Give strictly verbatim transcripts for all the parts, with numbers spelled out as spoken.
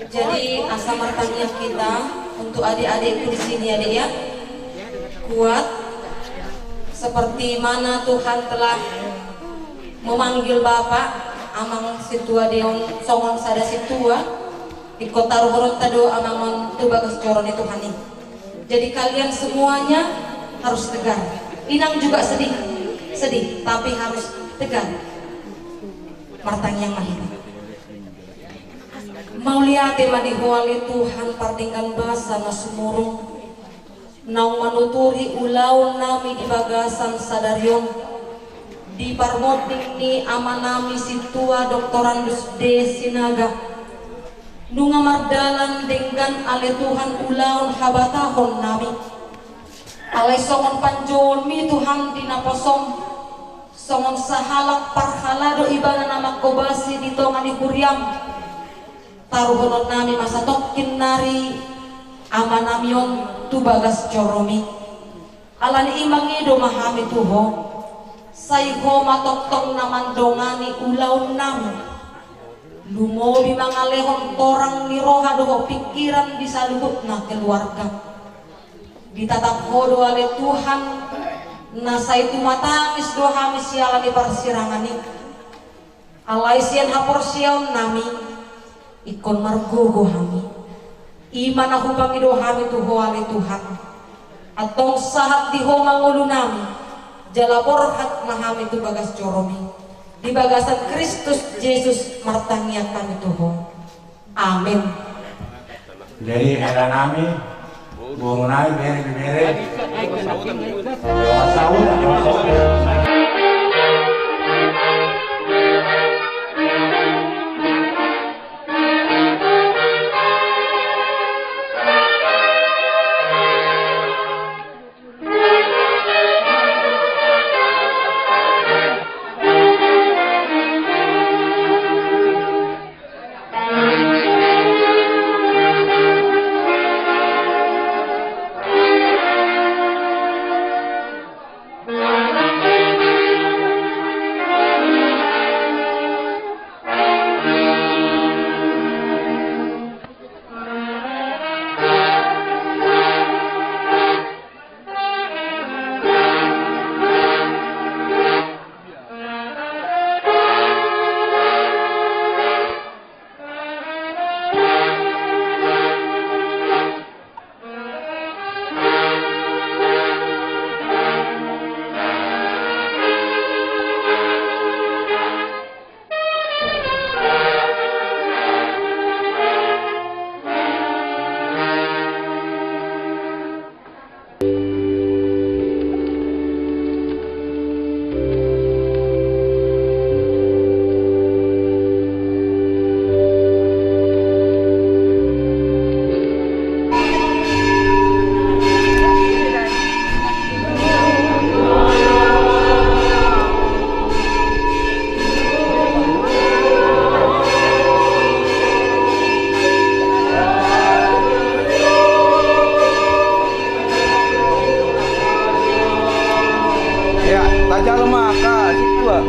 Jadi, asa martangiang hita untuk adik-adikku di sini, adik ya. Kuat seperti mana Tuhan telah memanggil Bapak, Amang Sintua Deon, songon sada sintua, ingkon taruhononta do Amang on tu bagas joro ni Tuhan i. Jadi kalian semuanya harus tegar. Inang juga sedih, sedih, tapi harus tegar. Martangiang ma hita. Mauliate ma di Ho ale Tuhan pardenggan basa na sumurung, naung manuturi ulaon nami di bagasan sadari on, di parmonding ni ama nami Sintua Doktorandus D Sinaga. Nunga mardalan denggan ale Tuhan ulaon habatahon nami. Alai songon panjouonmi Tuhan di naposom, songon sahalak parhalado ibana na manghobasi di tonga ni huriam, taruhonon nami ma satongkin nari ama nami on tu bagas joromi. Alani i mangido ma hami tu Ho, sai Ho ma tongtong na mandongani ulaon nami. Lumobi mangalehon torang ni roha dohot pingkiran di saluhutna keluarga. Ditatap Ho do ale Tuhan, na sai tumatangis do hami siala ni parsirangan i. Alai sian haporseaon nami, ingkon margogo hami. I ma na hupangido hami tu Ho ale Tuhan. Antong sahat di Ho ma ngolu nami, jala borhat ma hami tu bagas joromi. Di bagasan Kristus Jesus martangiang hami tu Ho. Amin. Jadi hela nami, boru nami, bere, bere. Saud, saud. Ya, tajalo ma angka sintua.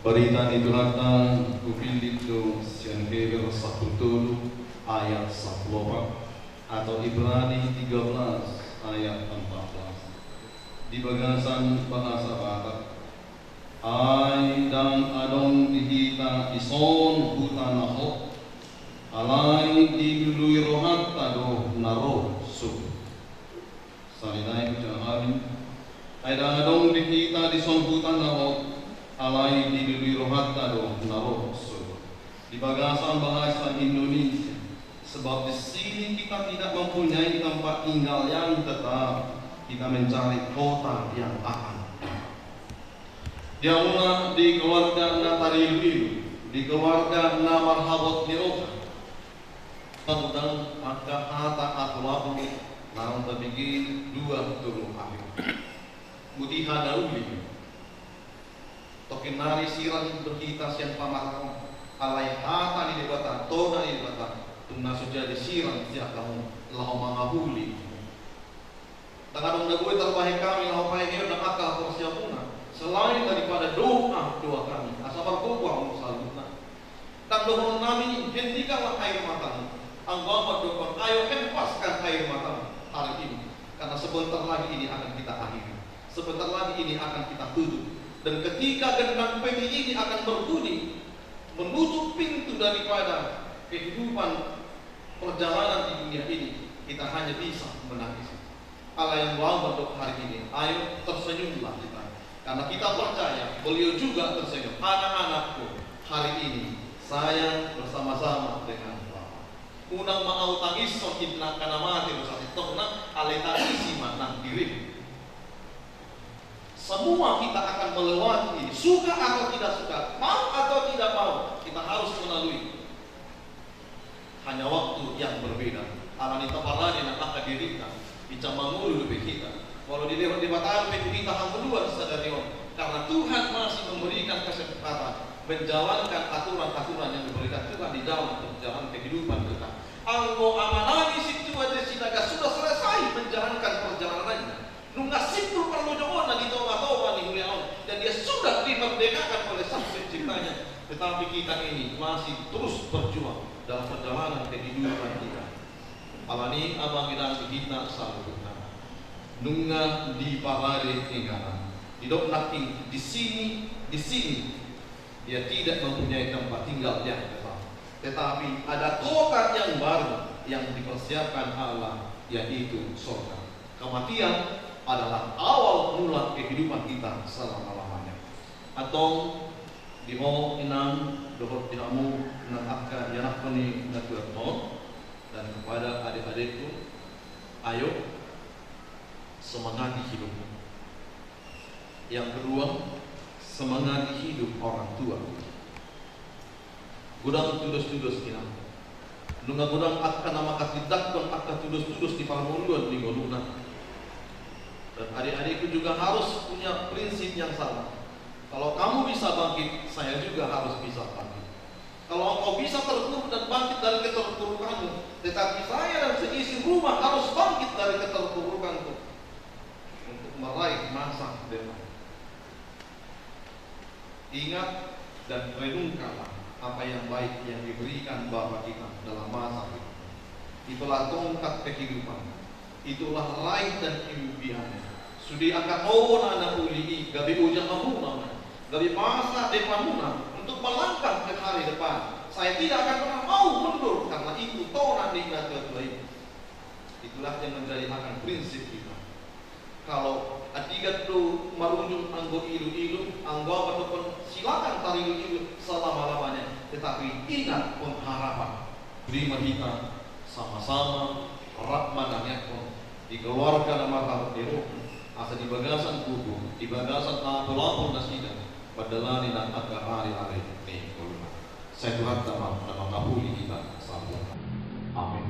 Barita ni Tuhanta hupillit do sian Heber sampulu tolu ayat sampulu opat, atau Ibrani tiga belas ayat empat belas. Di bagasan bahasa Batak, ai ndang adong di hita dison huta na hot, alai dilului rohanta do na ro sogot. Sari nai ucap hami. Ai ndang adong di hita dison huta na hot, alai dilului rohanta do na ro sogot. Di bagasan bahasa Indonesia, sebab di sini kita tidak mempunyai tempat tinggal yang tetap, kita mencari kota yang akan. Di hamuna di keluarga na tarilu-ilu, di keluarga na marhabot ni roha. Pangudang angka hata apul-apul naung tabege dua tolu ari. Mutiha na uli. Tokinnari sirang do hita sian pamarang, alai hata ni Debata, tona ni Debata, tung na so jadi sirang sian hamu laho mangapuli. Ndang adong na boi tarbahen hami laho paheheon nang angka haporseaonmuna, selain daripada doa, doa hami, asa margogo hamu saluhutna. Ndang dohonon nami, hentikanlah air matamu. Anggo Amang dohonon, ayo hempaskan air matamu hari ini. Karena sebentar lagi ini akan kita akhiri. Sebentar lagi ini akan kita tutup. Dan ketika gendang peti ini akan berbunyi, menutup pintu daripada kehidupan perjalanan di dunia ini, kita hanya bisa menangis. Alai yang bawa untuk hari ini, ayo tersenyumlah kita. Karena kita percaya beliau juga tersenyum. Anak-anakku, hari ini saya bersama-sama dengan Bapa. Unang ma ahu tangishon, inna angka na mate do sasintongna, alai tangisi ma nang dirim. Semua kita akan melewati ini, suka atau tidak suka, mau atau tidak mau, kita harus melalui. Hanya waktu yang berbeda. Alani taparade nang angka dirinta, ica mangolu dope hita. Walau dilehon Debata dope tu hita hangoluan sadari on, karena Tuhan masih memberikan kesempatan menjalankan aturan-aturan yang diberikan Tuhan di dalam perjalanan kehidupan kita. Anggo amanami sintua di Sinaga sudah selesai menjalankan perjalanannya. Nunga simpul parlojongonna di tonga-tonga ni huria on, dan dia sudah dimerdekakan oleh Sang Penciptanya. Tetapi kita ini masih terus berjuang dalam perjalanan kehidupan kita. Alani amang inang di hita saluhutna, nunga diparade inganan. Didok nangkin di sini, di sini dia tidak mempunyai tempat tinggal yang tetap. Tetapi ada kota yang baru yang dipersiapkan Allah, yaitu sorga. Kematian adalah awal mula kehidupan kita selama-lamanya. Antong di ho inang dohot di hamu nang angka ianakhon ni natuatua on, dan kepada adik-adikku, ayo semangati hidup. Yang kedua, semangati hidup orang tua. Godang tudos-tudos inang. Nunga godang angka na manghatindanghon angka tudos-tudos di parngoluan ni ngoluna. Dan adik-adikku juga harus punya prinsip yang sama. Kalau kamu bisa bangkit, saya juga harus bisa bangkit. Kalau engkau bisa terpuruk dan bangkit dari keterpurukanmu, tetapi saya dan seisi rumah harus bangkit dari keterpurukanku untuk meraih masa depan. Ingat dan renungkanlah apa yang baik yang diberikan Bapa kita dalam masa hidup. Itulah tongkat kehidupan. Itulah raih dan kemuliaan. Sude angka tona na uli i gabe ojahanmuna, gabe masa depanmuna untuk melangkah ke hari depan. Saya tidak akan pernah mau mundur karena itu tona ni natuatua i. Itulah yang menjadi akan prinsip kita. Kalau andigan do marujung anggo iluilu, anggo apa dohonon, silakan tariluilu selama-lamanya. Tetapi ingat pengharapan. Boi ma hita sama-sama rap manangianghon di keluarga na marhabot ni roha, asa di bagasan kubur, di bagasan apul-apul nasida, mandalani nang angka ari-ari ni ngoluna. Sai Tuhanta ma na mangapuli hita saluhutna. Amin.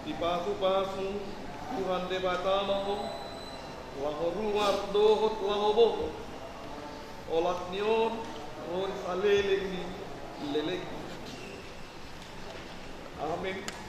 Dipasupasu Tuhan Debata ma ho, laho ruar dohot laho bohor. Olat ni on ro di saleleng ni lelengna. Amen.